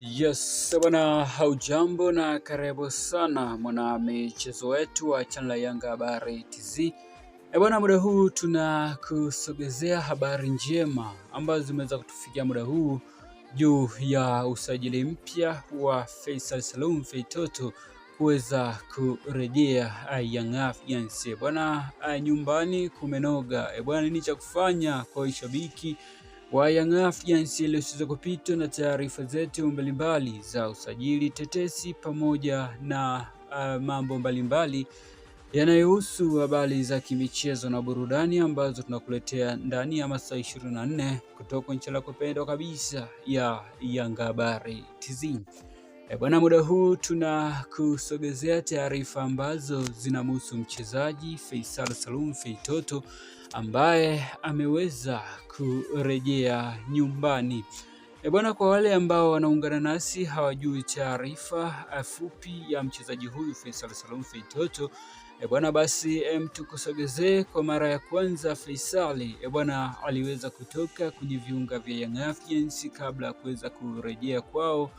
Yes, bwana, haujambo na karibu sana mwana michezo wetu wa channel ya Yanga Habari TZ. Bwana, muda huu tunakusogezea habari njema ambazo zimeweza kutufikia muda huu juu ya usajili mpya wa Faisal Salum Feitoto kuweza kurejea Young Africans. Bwana, nyumbani kumenoga. Bwana, nini cha kufanya kwa shabiki wa Young Africans ili usiweze kupitwa na taarifa zetu mbalimbali za usajili, tetesi pamoja na mambo mbalimbali yanayohusu habari za kimichezo na burudani ambazo tunakuletea ndani ya masaa 24 kutoka nchi lako pendwa kabisa ya Yanga Habari TZ. Bwana, muda huu tunakusogezea taarifa ambazo zinamhusu mchezaji Faisal Salum Feitoto ambaye ameweza kurejea nyumbani. Bwana, kwa wale ambao wanaungana nasi hawajui taarifa fupi ya mchezaji huyu Faisal Salum Feitoto, bwana, basi tukusogezee kwa mara ya kwanza Faisali bwana aliweza kutoka kwenye viunga vya Young Africans kabla ya kuweza kurejea kwao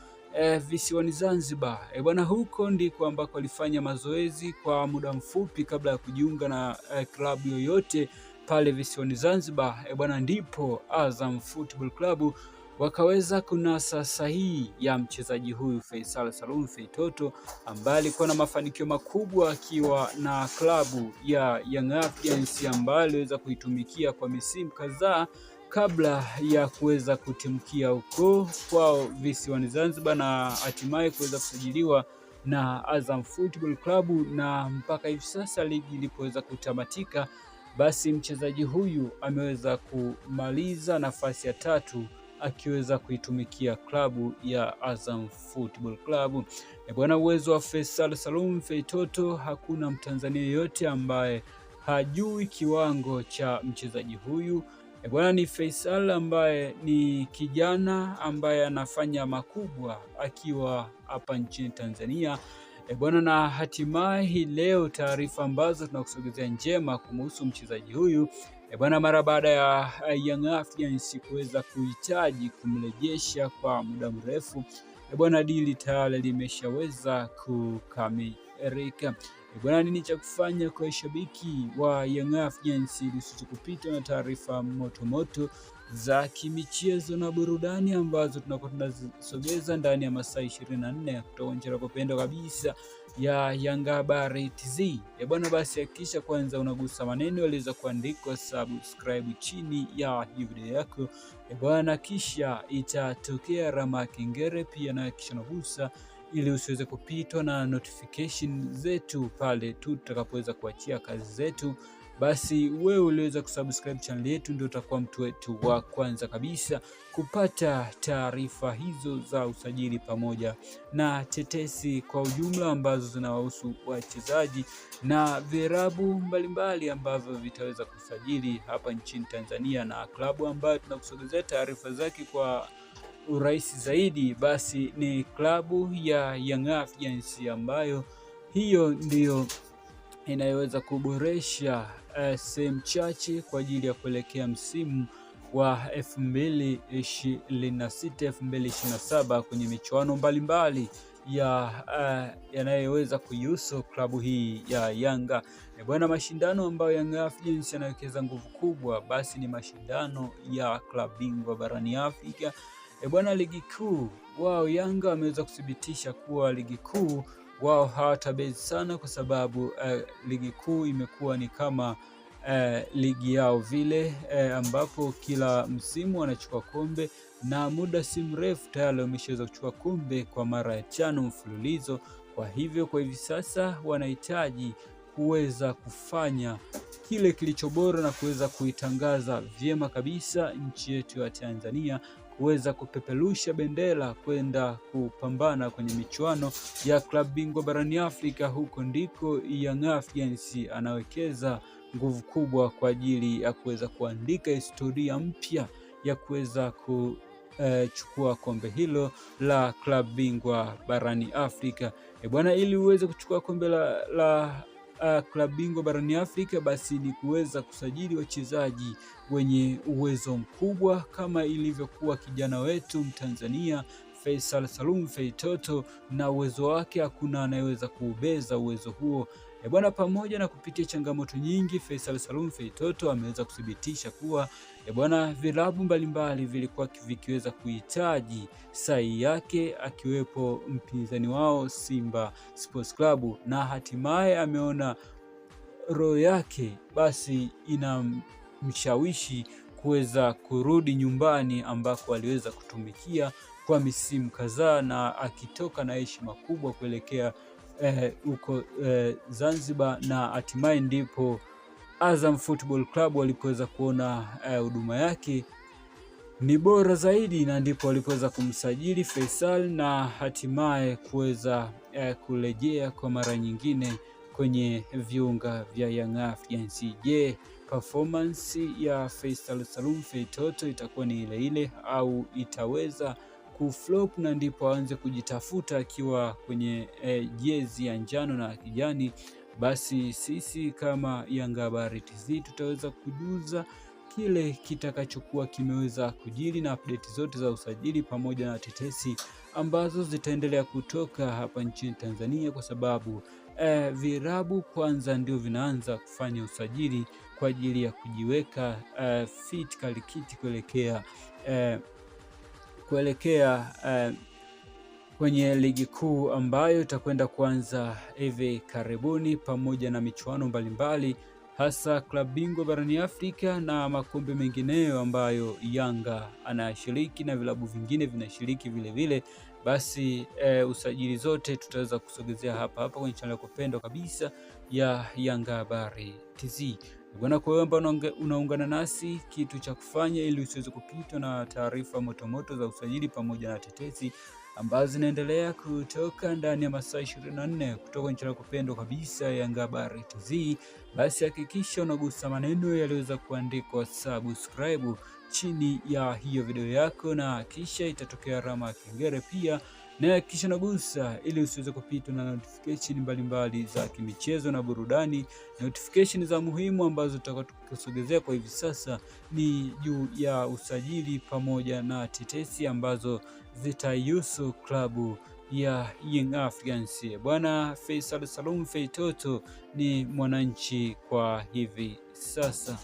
visiwani Zanzibar. Bwana, huko ndiko ambako alifanya mazoezi kwa muda mfupi kabla ya kujiunga na klabu yoyote pale visiwani Zanzibar. Bwana, ndipo Azam Football Club wakaweza kunasa sahihi ya mchezaji huyu Faisal Salum Feitoto ambaye alikuwa na mafanikio makubwa akiwa na klabu ya Young Africans ambayo aliweza kuitumikia kwa misimu kadhaa kabla ya kuweza kutimkia huko kwao visiwani Zanzibar na hatimaye kuweza kusajiliwa na Azam Football Club, na mpaka hivi sasa ligi ilipoweza kutamatika, basi mchezaji huyu ameweza kumaliza nafasi ya tatu akiweza kuitumikia klabu ya Azam Football Club. Bwana, uwezo wa Faisal Salum Feitoto, hakuna Mtanzania yeyote ambaye hajui kiwango cha mchezaji huyu. Bwana, ni Faisal ambaye ni kijana ambaye anafanya makubwa akiwa hapa nchini Tanzania. Bwana, na hatimaye hii leo taarifa ambazo tunakusogezea njema kumhusu mchezaji huyu bwana, mara baada ya Young Africans kuweza kuhitaji kumrejesha kwa muda mrefu, bwana, dili tayari limeshaweza kukamilika. Bwana, nini cha kufanya kwa shabiki wa Young Africans ili usiweze kupitwa na taarifa motomoto za kimichezo na burudani ambazo tunakuwa tunazisogeza ndani ya masaa 24 kutoka nchi yako pendwa kabisa ya Yanga Habari TZ. Bwana, basi hakikisha kwanza unagusa maneno yaliweza kuandikwa subscribe chini ya hii video yako bwana, kisha itatokea alama ya kengele pia na kisha unagusa ili usiweze kupitwa na notification zetu pale tu tutakapoweza kuachia kazi zetu. Basi wewe uliweza kusubscribe channel yetu, ndio utakuwa mtu wetu wa kwanza kabisa kupata taarifa hizo za usajili pamoja na tetesi kwa ujumla ambazo zinawahusu wachezaji na virabu mbalimbali ambavyo vitaweza kusajili hapa nchini Tanzania, na klabu ambayo tunakusogezea taarifa zake kwa urahisi zaidi basi ni klabu ya Young Africans ambayo hiyo ndiyo inayoweza kuboresha sehemu chache kwa ajili ya kuelekea msimu wa 2026 2027 kwenye michuano mbalimbali ya yanayoweza kuihusu klabu hii ya Yanga. Bwana, mashindano ambayo Young Africans yanawekeza nguvu kubwa basi ni mashindano ya klabu bingwa barani Afrika. Bwana, ligi kuu wao Yanga wameweza kuthibitisha kuwa ligi kuu wao hawatabezi sana kwa sababu ligi kuu imekuwa ni kama ligi yao vile, ambapo kila msimu wanachukua kombe na muda si mrefu tayari wameshaweza kuchukua kombe kwa mara ya tano mfululizo. Kwa hivyo kwa hivi sasa wanahitaji kuweza kufanya kile kilicho bora na kuweza kuitangaza vyema kabisa nchi yetu ya Tanzania kuweza kupeperusha bendera kwenda kupambana kwenye michuano ya klabu bingwa barani Afrika. Huko ndiko Young Africans anawekeza nguvu kubwa kwa ajili ya kuweza kuandika historia mpya ya kuweza kuchukua kombe hilo la klabu bingwa barani Afrika. Bwana, ili uweze kuchukua kombe la klabu bingwa barani Afrika basi ni kuweza kusajili wachezaji wenye uwezo mkubwa kama ilivyokuwa kijana wetu Mtanzania Faisal Salum Feitoto na uwezo wake hakuna anayeweza kuubeza uwezo huo. E bwana, pamoja na kupitia changamoto nyingi, Faisal Salum Feitoto ameweza kuthibitisha kuwa e bwana, vilabu mbalimbali vilikuwa vikiweza kuhitaji sahihi yake, akiwepo mpinzani wao Simba Sports Club, na hatimaye ameona roho yake basi inamshawishi kuweza kurudi nyumbani ambako aliweza kutumikia kwa misimu kadhaa na akitoka na heshima kubwa kuelekea huko Zanzibar, na hatimaye ndipo Azam Football Club walipoweza kuona huduma yake ni bora zaidi na ndipo walipoweza kumsajili Faisal na hatimaye kuweza kurejea kwa mara nyingine kwenye viunga vya Young Africans. Je, performance ya Faisal Salum Feitoto itakuwa ni ile ile au itaweza kuflop na ndipo aanze kujitafuta akiwa kwenye jezi ya njano na kijani? Basi sisi kama Yanga Habari TZ tutaweza kujuza kile kitakachokuwa kimeweza kujiri na update zote za usajili pamoja na tetesi ambazo zitaendelea kutoka hapa nchini Tanzania, kwa sababu virabu kwanza ndio vinaanza kufanya usajili kwa ajili ya kujiweka fit kalikiti kuelekea kwenye ligi kuu ambayo itakwenda kuanza hivi karibuni, pamoja na michuano mbalimbali hasa klabu bingwa barani Afrika na makombe mengineyo ambayo Yanga anashiriki na vilabu vingine vinashiriki vile vile. Basi usajili zote tutaweza kusogezea hapa hapa kwenye channel yako pendwa kabisa ya Yanga Habari TZ. Bwana, kwa wewe ambao unaungana nasi, kitu cha kufanya ili usiweze kupitwa na taarifa motomoto za usajili pamoja na tetesi ambazo zinaendelea kutoka ndani ya masaa 24 kutoka kwenye channel yako pendwa kabisa Yanga Habari TZ, basi hakikisha unagusa maneno yaliyoweza kuandikwa subscribe chini ya hiyo video yako, na kisha itatokea alama ya kengele pia, na kisha nagusa ili usiweze kupitwa na notification mbalimbali za kimichezo na burudani. Notification za muhimu ambazo tutakuwa tukikusogezea kwa hivi sasa ni juu ya usajili pamoja na tetesi ambazo zitaihusu klabu ya Young Africans. Bwana Faisal Salum Feitoto ni mwananchi kwa hivi sasa.